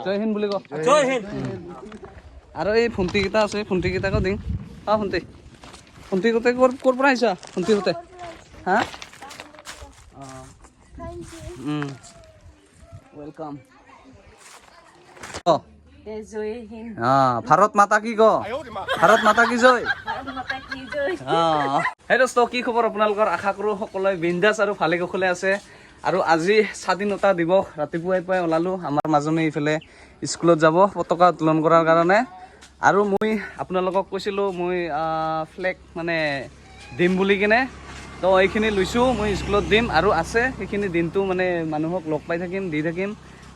জয় হিন্দ বুলি ক। জয় হিন্দ। আৰু এই ভণ্টিকেইটা আছে, ভণ্টিকেইটাকো দিম। অ ভণ্টি, ভণ্টি গোটেই ক'ৰ পৰা আহিছা ভণ্টি গোটেই? হা, welcome. অ জয় হিন্দ। ভাৰত মাতা কি ক? ভাৰত মাতা কি জয়। মাতা কি জয়। হে দোস্ত, কি খবৰ আপোনালোকৰ? আশা কৰোঁ সকলোৱে বিন্দাছ আৰু ভালে কুশলে আছে। আৰু আজি স্বাধীনতা দিৱস, ৰাতিপুৱাই পুৱাই ওলালোঁ। আমাৰ মাজনী এইফালে স্কুলত যাব পতাকা উত্তোলন কৰাৰ কাৰণে। আৰু মই আপোনালোকক কৈছিলোঁ মই ফ্লেগ মানে দিম বুলি কিনে, তো এইখিনি লৈছোঁ, মই স্কুলত দিম। আৰু আছে সেইখিনি দিনটো মানে মানুহক লগ পাই থাকিম, দি থাকিম।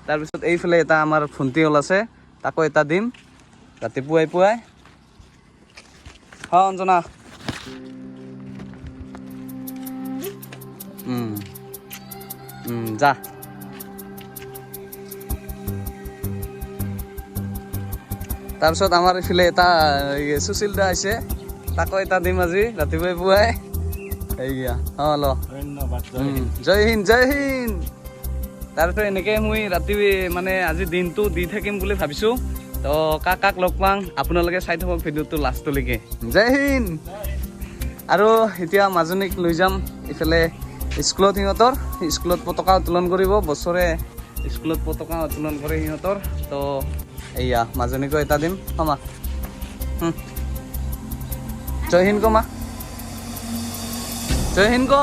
তাৰপিছত এইফালে এটা আমাৰ ভণ্টি ওলাইছে, তাকো এটা দিম ৰাতিপুৱাই পুৱাই। অ অঞ্জনা, যা। তাৰপিছত আমাৰ এইফালে এটা সুশীল দা আহিছে, তাকো এটা দিম আজি ৰাতিপুৱাই পুৱাই। এইয়া অ ল। ধন্যবাদ। জয় হিন্দ, জয় হিন্দ। তাৰপিছত এনেকৈ মই ৰাতি মানে আজি দিনটো দি থাকিম বুলি ভাবিছোঁ। তো কাক কাক লগ পাওঁ আপোনালোকে চাই থাকক ভিডিঅ'টো লাষ্টলৈকে। জয় হিন্দ। আৰু এতিয়া মাজনীক লৈ যাম ইফালে স্কুলত, সিহঁতৰ স্কুলত পতাকা উত্তোলন কৰিব। বছৰে স্কুলত পতাকা উত্তোলন কৰে সিহঁতৰ। তো এইয়া মাজনীকো এটা দিম। মা, জয় হিন্দ ক মা, জয় হিন্দ ক।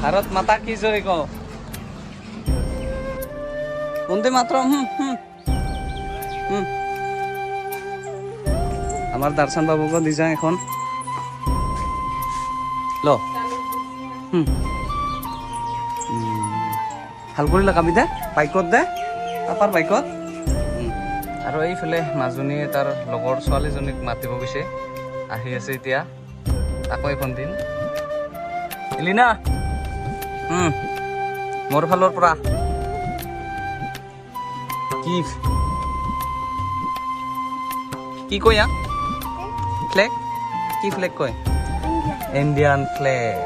ভাৰত মাতা কি জয় ক। বন্দে মাতৰম। হুম হুম হুম। আমাৰ দাৰ্শন বাবুকো দি যাওঁ এখন। ল। ভাল কৰি লগাবি দে, বাইকত দে, পাপাৰ বাইকত। আৰু এইফালে মাজনীয়ে তাৰ লগৰ ছোৱালীজনীক মাতিব গৈছে, আহি আছে এতিয়া, তাকো এখন দিম। এলিনা, মোৰ ফালৰ পৰা কি কি কয় ইয়াক? ফ্লেগ? কি ফ্লেগ কয়? Indian flag.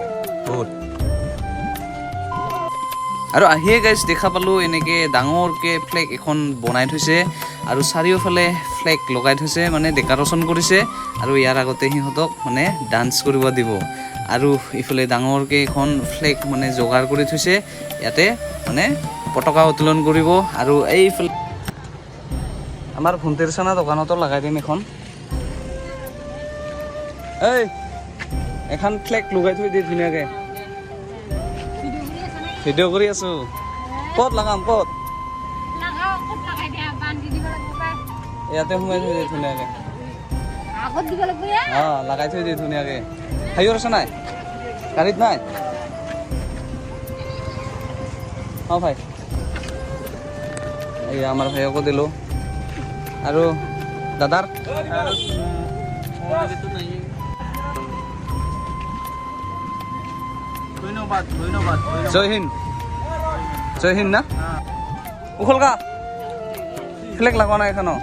Good. আৰু আহিয়ে গাইজ দেখা পালোঁ এনেকৈ ডাঙৰকৈ ফ্লেগ এখন বনাই থৈছে আৰু চাৰিওফালে ফ্লেগ লগাই থৈছে, মানে ডেক'ৰেশ্যন কৰিছে। আৰু ইয়াৰ আগতে সিহঁতক মানে ডান্স কৰিব দিব। আৰু ইফালে ডাঙৰকৈ এখন ফ্লেগ মানে যোগাৰ কৰি থৈছে, ইয়াতে মানে পতাকা উত্তোলন কৰিব। আৰু এইফালে আমাৰ ভণ্টিৰ চানা দোকানতো লগাই দিম এখন। এই এখন ফ্লেগ লগাই থৈ দিয়ে ধুনীয়াকে। ভিডিঅ' কৰি আছো। ক'ত লগাম? ক'ত? ইয়াতে সোমাই থৈ দিয়ে ধুনীয়াকে। অ লগাই থৈ দিয়ে ধুনীয়াকে। হাইয়ৰ আছে নাই? গাড়ীত নাই? অ ভাই, এই আমাৰ ভাইকো দিলোঁ। আৰু দাদাৰ ধন্যবাদ, ধন্যবাদ। জয় হিন্দ, জয় হিন্দ না? উখলকা ফ্লেগ লগোৱা নাই এখনো।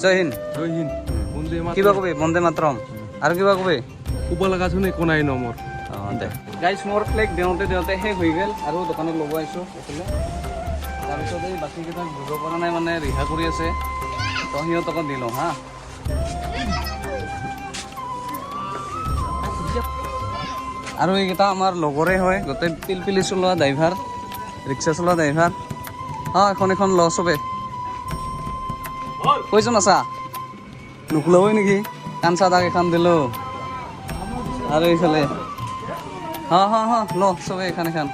জয় হিন্দ। জয় হিন্দ। বন্দে মাতৰম। কিবা কবি? বন্দে মাতৰম। আৰু কিবা কবি? ক'ব লগাচোন একো নাই ন মোৰ। অ দে। গাইজ মোৰ ফ্লেগ দিওঁতে দিওঁতে শেষ হৈ গ'ল আৰু দোকানত ল'ব আহিছোঁ এইফালে। তাৰপিছত এই বাকীকেইটাক দিব পৰা নাই, মানে ৰিহা কৰি আছে, তো সিহঁতকো দিলোঁ। হা, আৰু এইকেইটা আমাৰ লগৰে হয়, গোটেই পিলপিলি চলোৱা ড্ৰাইভাৰ, ৰিক্সা চলোৱা ড্ৰাইভাৰ। অ এখন এখন ল চবে। কৈছোন আছা নুখুলাবই নেকি? কাঞ্চা দাগ এখন দিলোঁ। আৰু এইফালে হ হ হ ল চবে এখন এখন।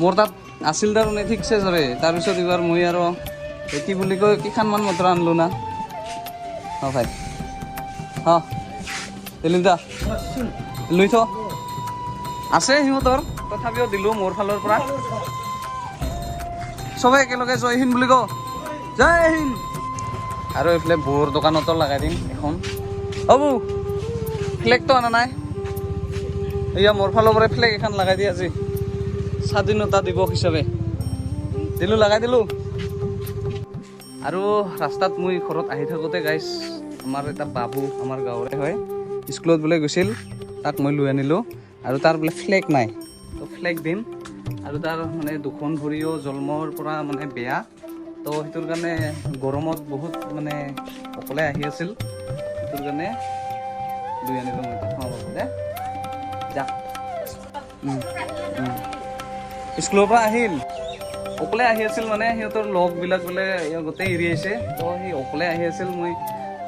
মোৰ তাত আছিল তাৰমানে ঠিকছে চবে। তাৰপিছত এইবাৰ মই আৰু কি বুলি কয় কেইখনমান মাত্ৰ আনিলো না। অ ভাই, হ দিলি দা, লৈ থ। আছে সিহঁতৰ, তথাপিও দিলোঁ মোৰ ফালৰ পৰা। চবে একেলগে জয় হিন্দ বুলি ক। জয় হিন্দ। আৰু এইফালে বৌৰ দোকানতো লগাই দিম এখন। অ বৌ, ফ্লেগটো অনা নাই? এয়া মোৰ ফালৰ পৰা ফ্লেগ এখন লগাই দি আজি স্বাধীনতা দিৱস হিচাপে দিলোঁ, লগাই দিলোঁ। আৰু ৰাস্তাত মই ঘৰত আহি থাকোঁতে গাইজ আমাৰ এটা বাবু, আমাৰ গাঁৱৰে হয়, স্কুলত বোলে গৈছিল, তাক মই লৈ আনিলোঁ। আৰু তাৰ বোলে ফ্লেগ নাই, তো ফ্লেগ দিম। আৰু তাৰ মানে দুখন ভৰিও জন্মৰ পৰা মানে বেয়া, তো সেইটোৰ কাৰণে গৰমত বহুত মানে অকলে আহি আছিল, সেইটোৰ কাৰণে লৈ আনিলোঁ মই তাক। অঁ বাবু দে যা। স্কুলৰ পৰা আহিল, অকলে আহি আছিল, মানে সিহঁতৰ লগবিলাক বোলে গোটেই এৰি আহিছে, তো সি অকলে আহি আছিল। মই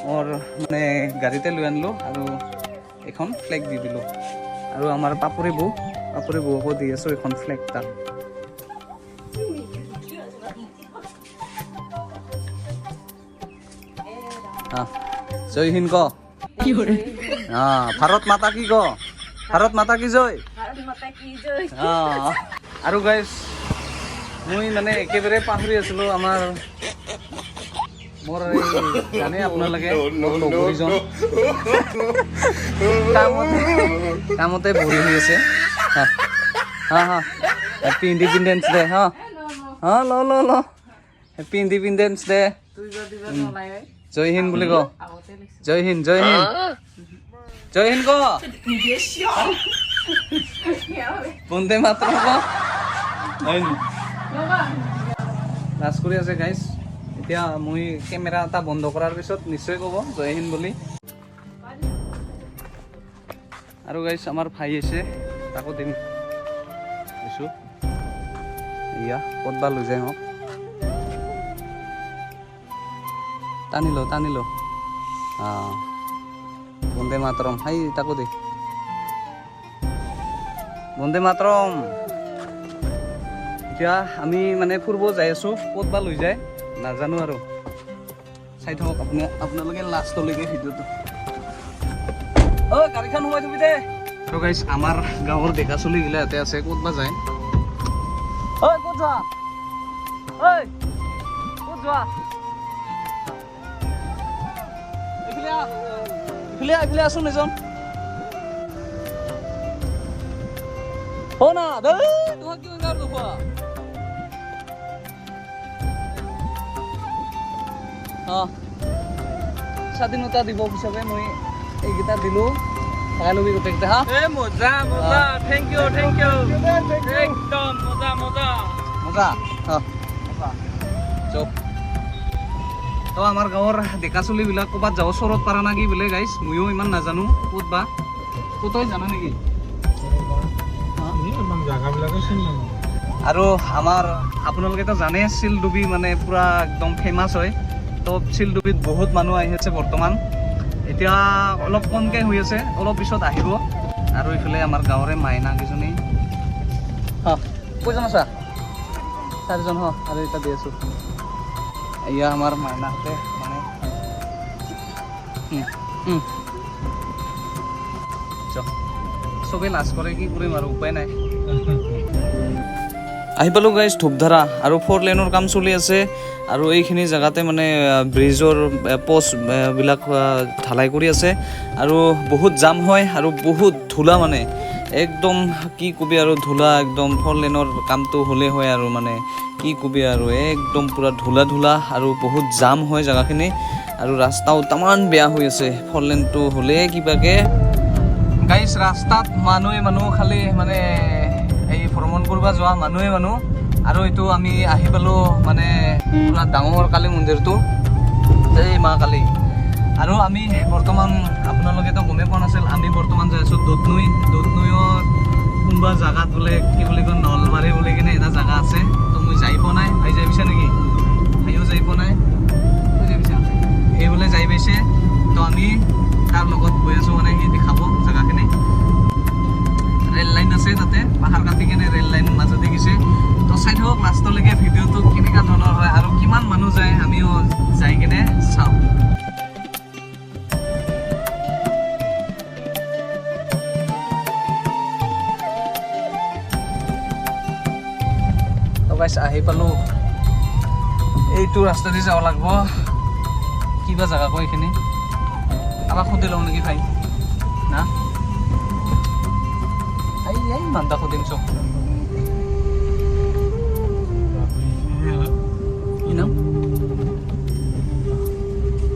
মোৰ মানে গাড়ীতে লৈ আনিলোঁ আৰু এখন ফ্লেগ দি দিলোঁ। আৰু আমাৰ পাপৰি বৌ, পাপৰি বৌকো দি আছোঁ এখন ফ্লেগ তাত। জয় হিন্দ ক। ভাৰত মাতা কি ক? ভাৰত মাতা কি জয়। আৰু গাইজ মই মানে একেবাৰে পাহৰি আছিলোঁ, আমাৰ মোৰ এই জানে আপোনালোকে লগৰীজন কামতে বহি হৈ আছে। হা হা, হেপী ইণ্ডিপেণ্ডেন্স ডে। হা হা, ল ল ল, হেপী ইণ্ডিপেণ্ডেন্স ডে। জয় হিন্দ বুলি ক। জয় হিন্দ, জয় হিন্দ, জয় হিন্দ ক। বন্দে মাতৰম ক। লাজ কৰি আছে গাইজ। এতিয়া মই কেমেৰা এটা বন্ধ কৰাৰ পিছত নিশ্চয় ক'ব জয় হিন্দ বুলি। আৰু গাইজ আমাৰ ভাই আছে, তাকো দিম দিছোঁ। এয়া ক'ত বা লৈ যায় মোক। টানি ল, টানি ল। অঁ, বন্দে মাতৰম। হাই তাকো দে, বন্দে মাতৰম। এতিয়া আমি মানে ফুৰিব যাই আছোঁ, ক'ত বা লৈ যায় নাজানো আৰু। চাই থাকক আপুনি, আপোনালোকে লাষ্টলৈকে ভিডিঅ'টো। অ' গাড়ীখন সোমাই থবি দে। আৰু গাইজ আমাৰ গাঁৱৰ ডেকা চলিগিলা ইয়াতে আছে, ক'ত বা যায়। ঐ ক'ত যোৱা? ঐ ক'ত যোৱা? এইফালে আহ, এইফালে আহ, এইফালে আছোন এজন। না দেই, তোমাক কিয় গাৰ দেখুৱা? অঁ, স্বাধীনতা দিৱস হিচাপে মই এইকেইটা দিলোঁ, ভগাই ল'বি গোটেইকেইটা। হা, এ মজা মজা, thank U thank U, একদম মজা মজা মজা। অঁ যাওক। তো আমাৰ গাঁৱৰ ডেকা চলিবিলাক ক'ৰবাত যাব চৰত পাৰা না কি বোলে গাইজ, ময়ো ইমান নাজানো ক'ত বা। তই জানা নেকি? আৰু আমাৰ আপোনালোকেতো জানে শিলডুবি মানে পূৰা একদম ফেমাছ হয়। তো শিলডুবিত বহুত মানুহ আহি আছে বৰ্তমান, এতিয়া অলপ কমকৈ হৈ আছে, অলপ পিছত আহিব। আৰু ইফালে আমাৰ গাঁৱৰে মাইনা কেইজনী। কেইজন আছা? চাৰিজন। হ, আৰু এটা দি আছোঁ। এয়া আমাৰ মাইনাহঁতে মানে চবেই লাজ কৰে, কি কৰিম আৰু উপায় নাই। আহি পালোঁ গাইজ ধূপধাৰা, আৰু 4 লেনৰ কাম চলি আছে। আৰু এইখিনি জেগাতে মানে ব্ৰিজৰ পষ্ট বিলাক ঢালাই কৰি আছে। আৰু বহুত জাম হয় আৰু বহুত ধূলা, মানে একদম কি কবি আৰু ধূলা, একদম 4 লেনৰ কামটো হ'লেই হয় আৰু মানে কি কবি আৰু একদম পূৰা ধূলা ধূলা আৰু বহুত জাম হয় জেগাখিনি। আৰু ৰাস্তাও তামান বেয়া হৈ আছে, 4 লেনটো হ'লেই কিবাকে। গাইজ ৰাস্তাত মানুহে মানুহ, খালি মানে এই ভ্ৰমণ কৰিব যোৱা মানুহে মানুহ। আৰু এইটো আমি আহি পালোঁ মানে পূৰা ডাঙৰ কালী মন্দিৰটো, জয় মা কালী। আৰু আমি বৰ্তমান আপোনালোকেতো গমেই পোৱা নাছিল, আমি বৰ্তমান যাই আছোঁ দুধনৈ। দুধনৈত কোনোবা জাগাত বোলে কি বুলি কয় নলবাৰী বুলি কিনে এটা জাগা আছে, তো মই যাই পোৱা নাই। ভাই যাই পাইছা নেকি? ভাইও যাই পোৱা নাই। তই যাই পাইছা? এই বোলে যাই পাইছে, তো আমি তাৰ লগত গৈ আছোঁ, মানে সি দেখাব জাগাখিনি। ৰেল লাইন আছে তাতে, পাহাৰ কাটি কিনে ৰেল লাইন মাজতে গৈছে। তো চাই থাকক লাষ্টলৈকে ভিডিঅ'টো কেনেকুৱা ধৰণৰ হয় আৰু কিমান মানুহ যায়, আমিও যাই কিনে চাওঁ। তো গাইছ আহি পালোঁ, এইটো ৰাস্তা দি যাব লাগিব। কিবা জেগা কয় এইখিনি, আমাক সুধি লওঁ নেকি ভাই? না এই এই মানটা সুধিম চব। কি নাম?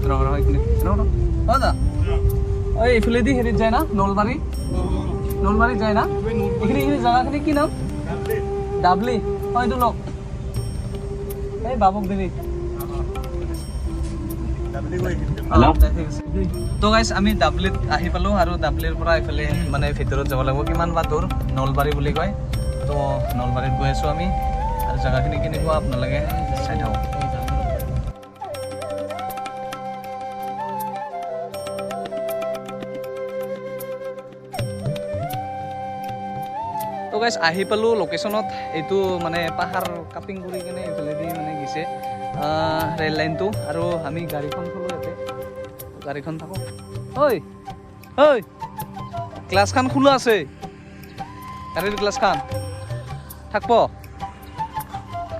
ৰ ৰ এইখিনি ৰ ৰ। অ দা, এই এইফালেদি হেৰিত যায় না, নলবাৰী? নলবাৰীত যায় না? এইখিনি এইখিনি জেগাখিনি কি নাম? ডাবলি অঁ, এইটো লওক, এই বাবুক দিবি। ঠিক আছে। তো গাইছ, আমি ডাবলিত আহি পালোঁ আৰু ডাবলিৰ পৰা এইফালে মানে ভিতৰত যাব লাগিব। কিমান বা দূৰ, নলবাৰী বুলি কয়। তো নলবাৰীত গৈ আছোঁ আমি আৰু জেগাখিনি কেনেকুৱা আপোনালোকে চাই থাকক। তো গাইছ, আহি পালোঁ লোকেশ্যনত। এইটো মানে পাহাৰ কাটিং কৰি কিনে এইফালেদি মানে গৈছে ৰেল লাইনটো আৰু আমি গাড়ীখন থলোঁ ইয়াতে। গাড়ীখন থাকক। ঐ ঐ, গ্লাছখন খোলা আছে, গাড়ীৰ গ্লাছখন থাকব।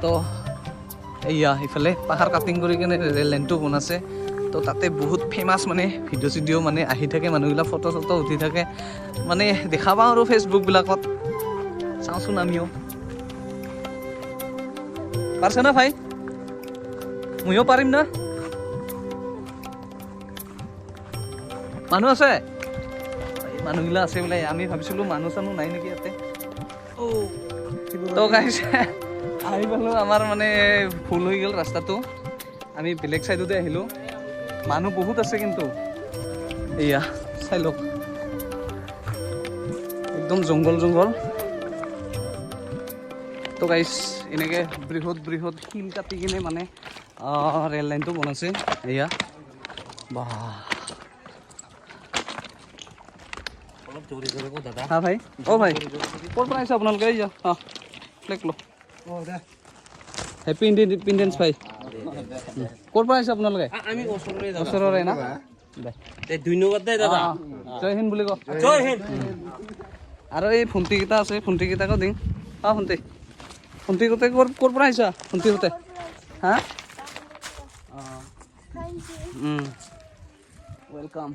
তো এইয়া ইফালে পাহাৰ কাটিং কৰি কিনে ৰেল লাইনটো বনাইছে। তো তাতে বহুত ফেমাছ, মানে ভিডিঅ' চিডিঅ' মানে আহি থাকে, মানুহবিলাক ফটো চটো উঠি থাকে, মানে দেখা পাওঁ আৰু ফেচবুকবিলাকত। চাওঁচোন আমিও। পাৰছে না ভাই? ময়ো পাৰিম না? মানুহ আছে, মানুহগিলা আছে বোলে। আমি ভাবিছিলোঁ মানুহ চানুহ নাই নেকি ইয়াতে। তো গাইছ, আহি পালোঁ। আমাৰ মানে ভুল হৈ গ'ল ৰাস্তাটো, আমি বেলেগ চাইডতে আহিলোঁ। মানুহ বহুত আছে কিন্তু। এয়া চাই লওক, একদম জংঘল জংঘল। তো গাইছ, এনেকৈ বৃহৎ বৃহৎ শিল কাটি কিনে মানে ৰেল লাইনটো বনাইছে। এয়া বাহ। হা ভাই, অ ভাই, ক'ৰ পৰা আহিছে আপোনালোকে? এই অঁ, ফ্লেগ ল। হেপী ইণ্ডিপেণ্ডেন্স ভাই। ক'ৰ পৰা আহিছে আপোনালোকে? আমি ওচৰৰে। ওচৰৰে না? ধন্যবাদ দে দাদা। জয় হিন্দ বুলি ক। জয় হিন্দ। আৰু এই ভণ্টিকেইটা আছে, ভণ্টিকেইটাকো দিম। অঁ ভণ্টি, ভণ্টিহঁতে ক'ৰ পৰা আহিছা ভণ্টিহঁতে? হা, welcome.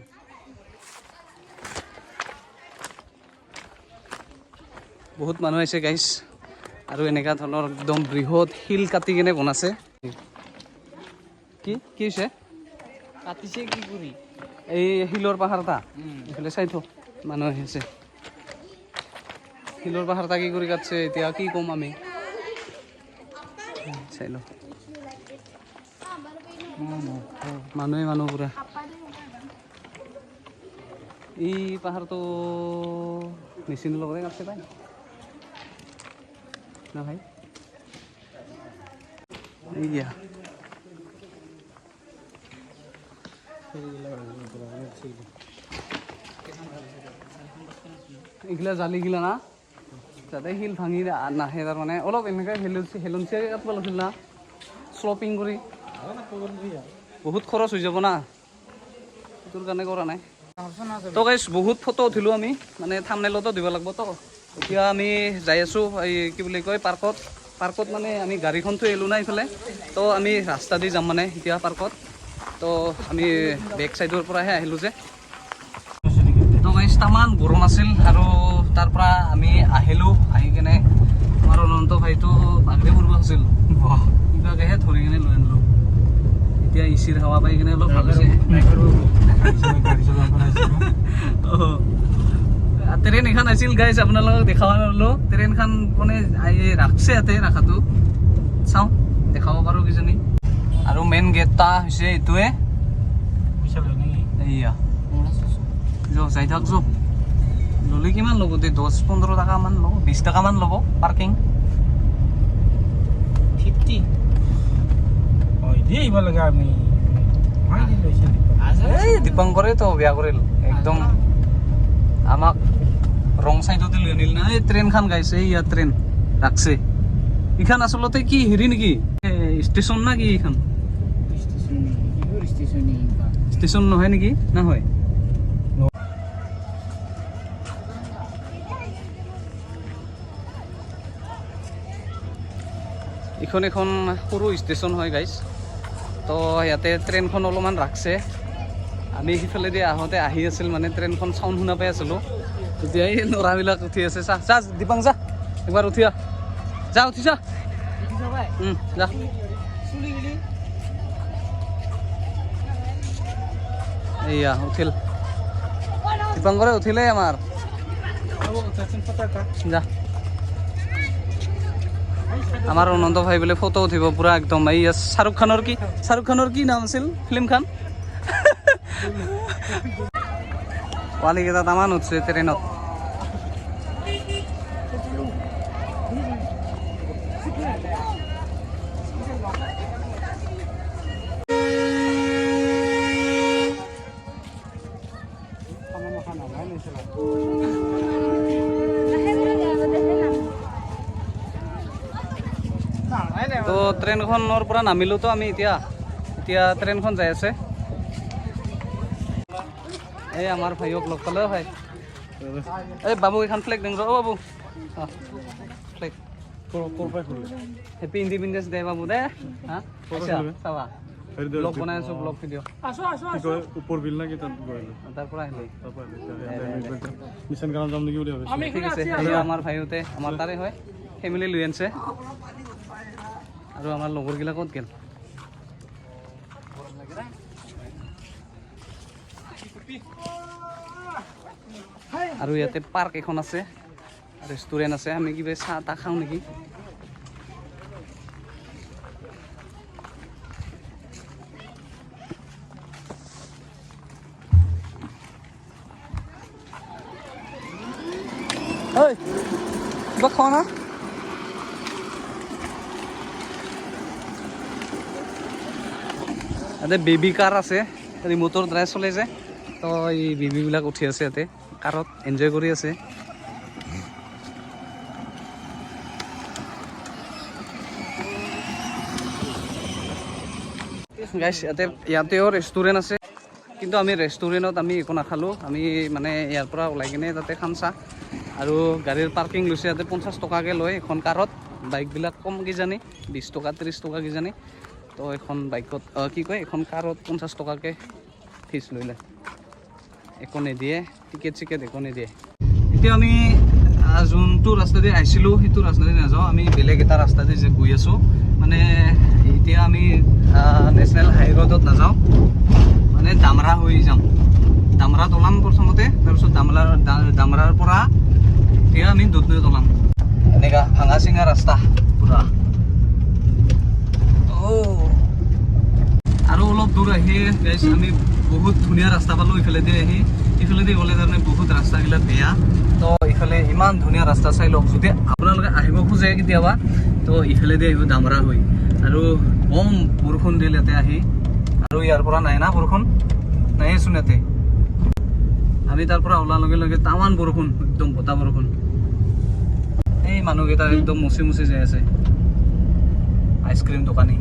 বহুত মানুহ আহিছে গাইছ আৰু এনেকুৱা ধৰণৰ একদম বৃহৎ শিল কাটি কিনে বনাইছে। কি কি হৈছে? কাটিছে কি কৰি? এই শিলৰ পাহাৰ এটা এইফালে চাই থ, মানুহ আহিছে। শিলৰ পাহাৰ এটা কি কৰি কাটছে এতিয়া কি ক'ম আমি। চাই ল, মানুহে মানুহ পুৰা। এই পাহাৰটো মেচিনৰ লগতে কাটছে পাই না ভাই? এইয়া এইগিলা জালিগিলা না, যাতে শিল ভাঙি নাহে। তাৰমানে অলপ এনেকৈ হেলঞ্চিয়াকৈ কাটিব লাগিছিল না, শ্লপিং কৰি। বহুত খৰচ হৈ যাব না, সেইটোৰ কাৰণে কৰা নাই। তো গাইছ, বহুত ফটো উঠিলোঁ আমি, মানে থামনেলতো দিব লাগিব। তো এতিয়া আমি যাই আছোঁ এই কি বুলি কয় পাৰ্কত। পাৰ্কত মানে আমি গাড়ীখন থৈ আহিলোঁ না ইফালে। তো আমি ৰাস্তা দি যাম মানে এতিয়া পাৰ্কত। তো আমি বেক চাইডৰ পৰাহে আহিলোঁ যে। তো গাইছ, তামান গৰম আছিল আৰু তাৰ পৰা আমি আহিলোঁ। আহি কেনে আমাৰ অনন্ত ভাইটো বাগৰি পৰিব আছিল, কিবাকেহে ধৰি কেনে লৈ আনিলোঁ। এতিয়া ইচিৰ হাৱা পাই কিনে অলপ ভাল হৈছে। ট্ৰেইন এখন আছিল গাইছ, আপোনালোকক দেখাব নোৱাৰিলোঁ। ট্ৰেইনখন মানে ৰাখছে ইয়াতে, ৰাখাটো চাওঁ দেখাব পাৰোঁ কিজানি। আৰু মেইন গেট এটা হৈছে এইটোৱে। এইয়া যাই থাক। যো ল'লে কিমান ল'ব দে? 10-15 টকামান ল'ব, 20 টকামান ল'ব পাৰ্কিং। 50। আমি এই দীপাংকৰে তো বেয়া কৰিল একদম, আমাক ৰং চাইডতে লৈ আনিল না। এই ট্ৰেইনখন গাইছে, ইয়াত ট্ৰেইন ৰাখছে। এইখন আচলতে কি হেৰি নেকি, ষ্টেচন না কি এইখন? ষ্টেচন নহয় নেকি? নহয়। এইখন এখন সৰু ষ্টেচন হয় গাইছ। তো ইয়াতে ট্ৰেইনখন অলপমান ৰাখছে। আমি সিফালেদি আহোঁতে আহি আছিল, মানে ট্ৰেইনখন চাউণ্ড শুনা পাই আছিলোঁ। তেতিয়া এই ল'ৰাবিলাক উঠি আছে। চা চা দীপাং, যা একবাৰ উঠি আহ, যা উঠি যা। যা। এইয়া উঠিল দীপাংকৰে, উঠিলে আমাৰ। যা। আমাৰ অনন্ত ভাই বোলে ফটো উঠিব পুৰা একদম। এই শ্বাহৰুখ খানৰ কি নাম আছিল ফিল্মখন? পোৱালিকেইটা তামান উঠছে ট্ৰেইনত। তো ট্ৰেইনখনৰ পৰা নামিলো। তো আমি এতিয়া এতিয়া ট্ৰেইনখন যাই আছে। এই আমাৰ ভাইক লগ পালো। ভাই, এই বাবু, এখন ফ্লেগ দিং ৰ। বাবু, ফ্লেগ। হেপী ইণ্ডিপেণ্ডেন্স ডে বাবু দে। হা, আচ্ছা, চাবা, ব্লগ বনাই আছো, ব্লগ ভিডিঅ'। ওপৰ বিল নেকি তাত গৈ? তাৰ পৰা আহিলো। মিছন গাঁৱত যাম নেকি বুলি ভাবিছোঁ। ঠিক আছে। এয়া আমাৰ ভাইহঁতে, আমাৰ তাৰে হয়, ফেমিলি লৈ আনিছে। আৰু আমাৰ লগৰগিলা ক'ত গ'ল? আৰু ইয়াতে পাৰ্ক এখন আছে, ৰেষ্টুৰেণ্ট আছে। আমি কিবা চাহ তাহ খাওঁ নেকি? ঐ, কিবা খোৱা না? ইয়াতে বেবী কাৰ আছে, ৰিম'টৰ দ্বাৰাই চলে যে। তো এই বেবীবিলাক উঠি আছে ইয়াতে কাৰত, এনজয় কৰি আছে। গাইছ, ইয়াতেও ৰেষ্টুৰেণ্ট আছে, কিন্তু আমি ৰেষ্টুৰেণ্টত আমি একো নাখালোঁ। আমি মানে ইয়াৰ পৰা ওলাই কিনে তাতে খাম চাহ। আৰু গাড়ীৰ পাৰ্কিং লৈছে ইয়াতে, 50 টকাকৈ লয় এখন কাৰত। বাইকবিলাক কম কিজানি, 20 টকা 30 টকা কিজানি। তো এখন বাইকত কি কয়, এখন কাৰত 50 টকাকৈ ফিজ লৈ লয়। একো নিদিয়ে, টিকেট চিকেট একো নিদিয়ে। এতিয়া আমি যোনটো ৰাস্তা দি আহিছিলোঁ সেইটো ৰাস্তা দি নাযাওঁ, আমি বেলেগ এটা ৰাস্তা দি যে গৈ আছোঁ। মানে এতিয়া আমি নেশ্যনেল হাই ৰোডত নাযাওঁ, মানে দামৰা হৈ যাম। দামৰাত ওলাম প্ৰথমতে, তাৰপিছত দামৰাৰ পৰা এতিয়া আমি দুধনৈত ওলাম। এনেকা ভাঙা চিঙা ৰাস্তা পুৰা। অ' আৰু অলপ দূৰ আহি গাইছ আমি বহুত ধুনীয়া ৰাস্তা পালোঁ ইফালেদি আহি। ইফালেদি গ'লে তাৰমানে বহুত ৰাস্তাগিলা বেয়া। তো ইফালে ইমান ধুনীয়া ৰাস্তা, চাই লওক। যদি আপোনালোকে আহিব খোজে কেতিয়াবা, তো ইফালেদি আহিব দামৰা হৈ। আৰু কম বৰষুণ দিল ইয়াতে আহি। আৰু ইয়াৰ পৰা নাই না, বৰষুণ নাইচোন ইয়াতে। আমি তাৰ পৰা ওলোৱাৰ লগে লগে তামান বৰষুণ, একদম বতাহ বৰষুণ। এই মানুহকেইটা একদম মুচি মুচি যাই আছে, আইচক্ৰীম দোকানী।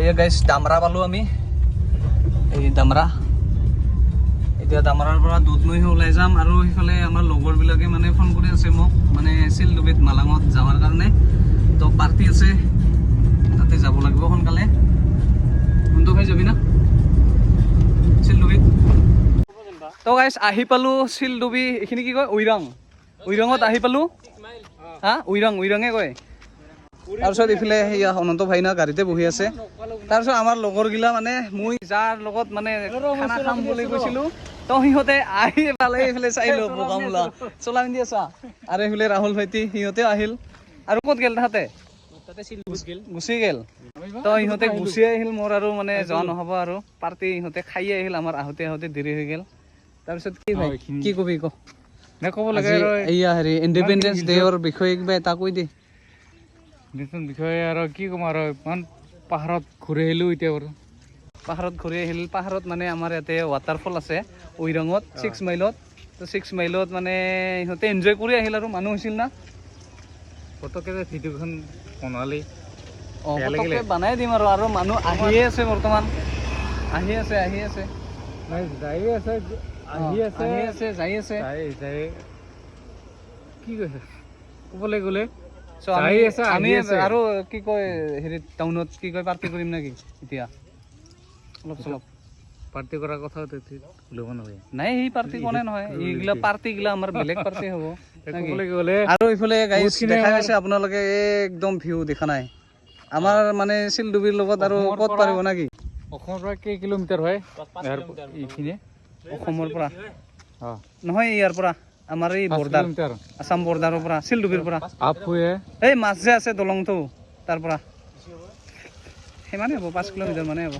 এই গাইছ, দামৰা পালোঁ আমি, এই দামৰা। এতিয়া দামৰাৰ পৰা দুধনৈহে ওলাই যাম। আৰু সেইফালে আমাৰ লগৰবিলাকে মানে ফোন কৰি আছে মোক, মানে চিলডুবিত মালাঙত যাৱাৰ কাৰণে। তো পাৰ্টি আছে, তাতে যাব লাগিব সোনকালে। কোনটো খাই যাবি না চিলডুবিত? তো গাইছ, আহি পালোঁ চিলডুবি। এইখিনি কি কয়, ঐৰাং। ঐৰাঙত আহি পালোঁ। হা, ঐৰাং, ঐৰাঙে কয়। তাৰপিছত এইফালে সেয়া অনন্ত ভাইনা গাড়ীতে বহি আছে। তাৰপিছত আমাৰ লগৰগিলা, মানে মই যাৰ লগত মানে খানা খাম বুলি কৈছিলো, তো সিহঁতে আহি পালে। এইফালে চাইলো বোকামোলা চোলা পিন্ধি আছা। আৰু এইফালে ৰাহুল ভাইটি, সিহঁতেও আহিল। আৰু ক'ত গ'ল তাহাঁতে? গুচি গ'ল। তো ইহঁতে গুচি আহিল, মোৰ আৰু মানে যোৱা নহ'ব। আৰু পাৰ্টি ইহঁতে খাই আহিল, আমাৰ আহোঁতে আহোঁতে দেৰি হৈ গ'ল। তাৰপিছত কি ভাই, কি কবি ক? নে ক'ব লাগে? আজি এইয়া হেৰি ইণ্ডিপেণ্ডেন্স ডেৰ বিষয়ে কিবা এটা কৈ দে। নতুন বিষয়ে আৰু কি ক'ম? আৰু ইমান পাহাৰত ঘূৰি আহিলোঁ এতিয়া বাৰু। পাহাৰত ঘূৰি আহিল। পাহাৰত মানে আমাৰ ইয়াতে ৱাটাৰফল আছে ঐৰঙত, 6 মাইলত। তো 6 মাইলত মানে ইহঁতে এনজয় কৰি আহিল। আৰু মানুহ হৈছিল না। ফটোকে যে ভিডিঅ'খন বনালি। অঁ। বেয়া লাগিলে। ফটককে বনাই দিম। আৰু মানুহ আহিয়ে আছে, বৰ্তমান আহি আছে, আহি আছে। নাই, যায়ে আছে, আহি আছে। আহি আছে, যাই আছে। যাই যাই কি কৈছে ক'বলৈ গ'লে So, আমি যাই আছে, আহি আমি আছে। আৰু কি কয়, হেৰি টাউনত কি কয়, পাৰ্টি কৰিম নেকি এতিয়া অলপ চলপ? পাৰ্টি কৰাৰ কথা ওলাব নালাগে। নাই, সেই পাৰ্টি কোনে নহয়, এইগিলা পাৰ্টি গিলা আমাৰ বেলেগ পাৰ্টি হ'ব নেকি? ক'বলৈ গ'লে আৰু ইফালে গাইজ বহুতখিনি দেখা পাইছে আপোনালোকে, একদম ভিউ দেখা নাই আমাৰ মানে চিলডুবিৰ লগত আৰু অসমৰ ক'ত পাৰিব নেকি? অসমৰ পৰা কেই কিলোমিটাৰ হয় ইয়াৰ এইখিনি? অসমৰ পৰা? অঁ। নহয়, ইয়াৰ পৰা আমাৰ এই বৰ্ডাৰ, কিলোমিটাৰ। আছাম বৰ্ডাৰৰ পৰা, শিলডুবিৰ পৰা। আফুৱে। এই মাছ যে আছে দলংটো, তাৰ পৰা সিমানেই হ'ব, 5 কিলোমিটাৰ মানে হ'ব।